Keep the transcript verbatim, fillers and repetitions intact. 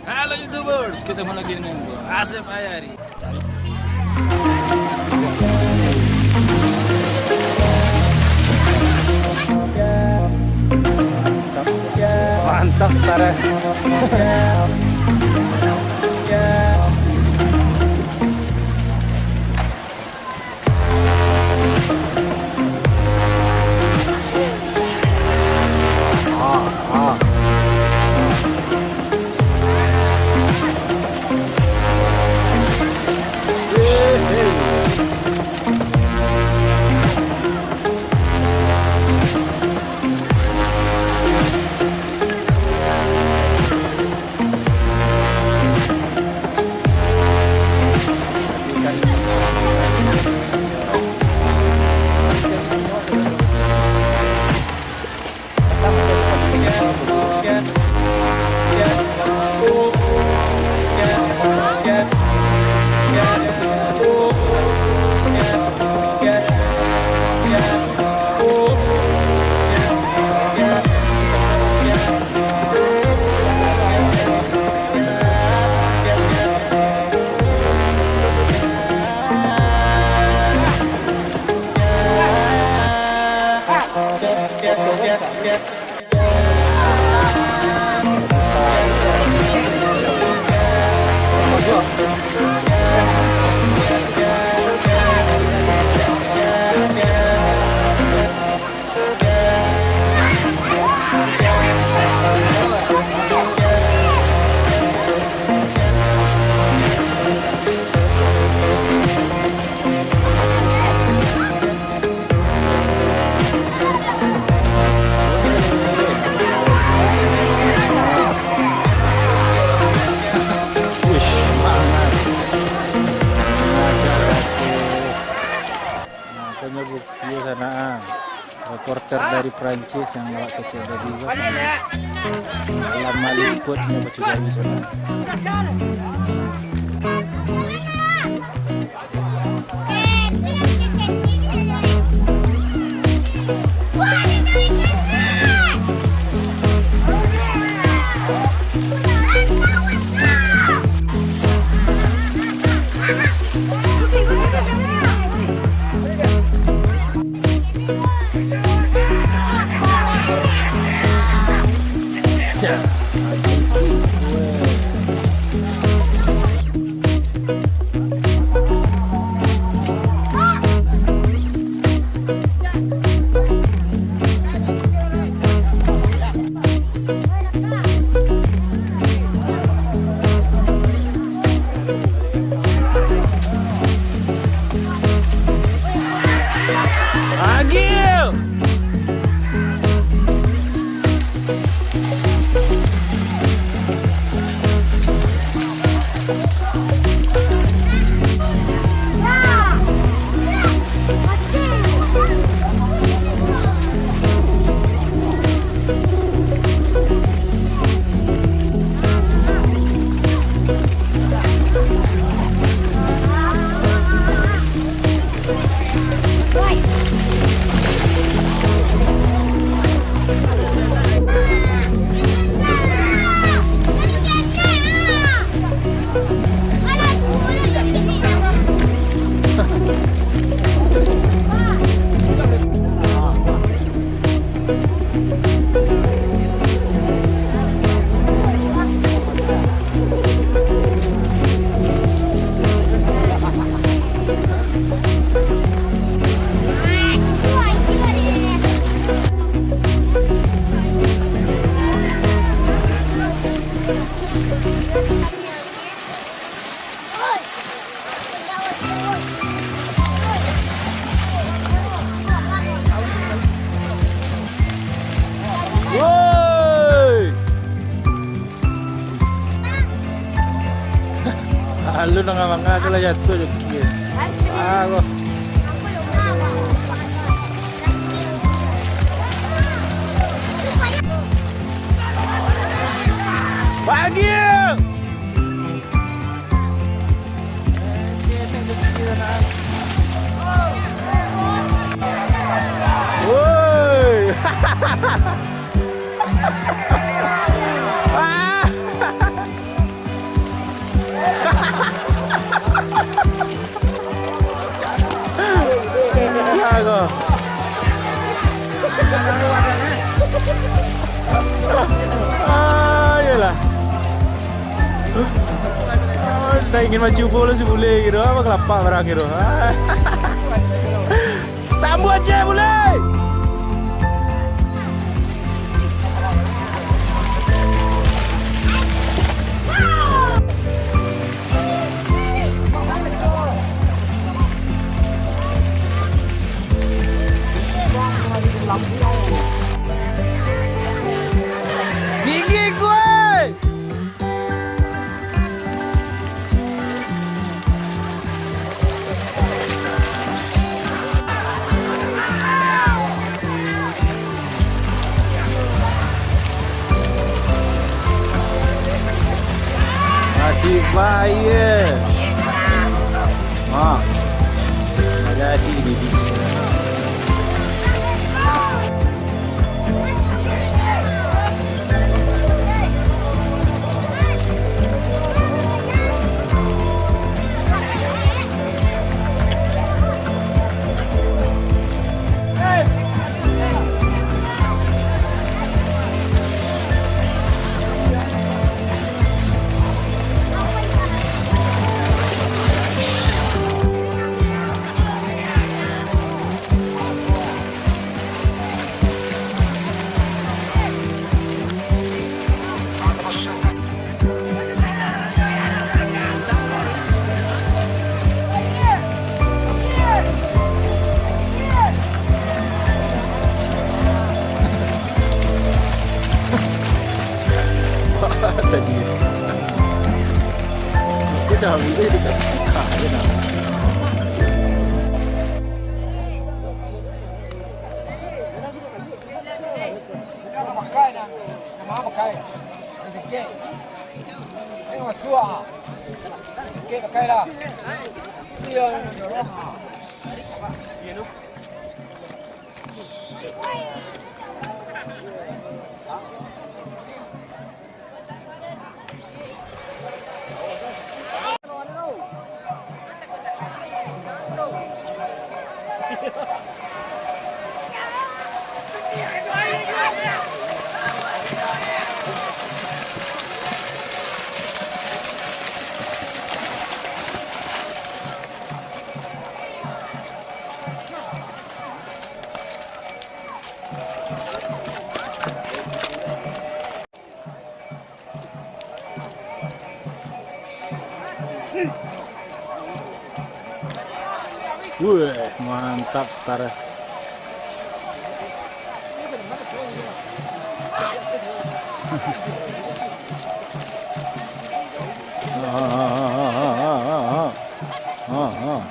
Halo YouTubers, ketemu lagi dengan gue, Asep Ayari. Mantap, setara. Wish, mangan. Nah, ko nyo bukti sanak, ah. Reporter dari Prancis yang awak kecek tadi ko, sanak. Dalam maliput nyo bacukai sanak. Agil! Woi! Alun nang manga tu lah jatuh joki. Ah, ko. Pagi! Woi! Ah! Ah, iyolah. Ah, dah ingin mancubo lo si bule gitu. Apa kelapa barang gitu. Ah. Tambuah je bule. Gigi gue. Masih baik. Ha. Jadi, jadi. Tadi. Aku dah ambil, dia kasih buka je dah. Wih, mantap, Star. Ah, ah, ah.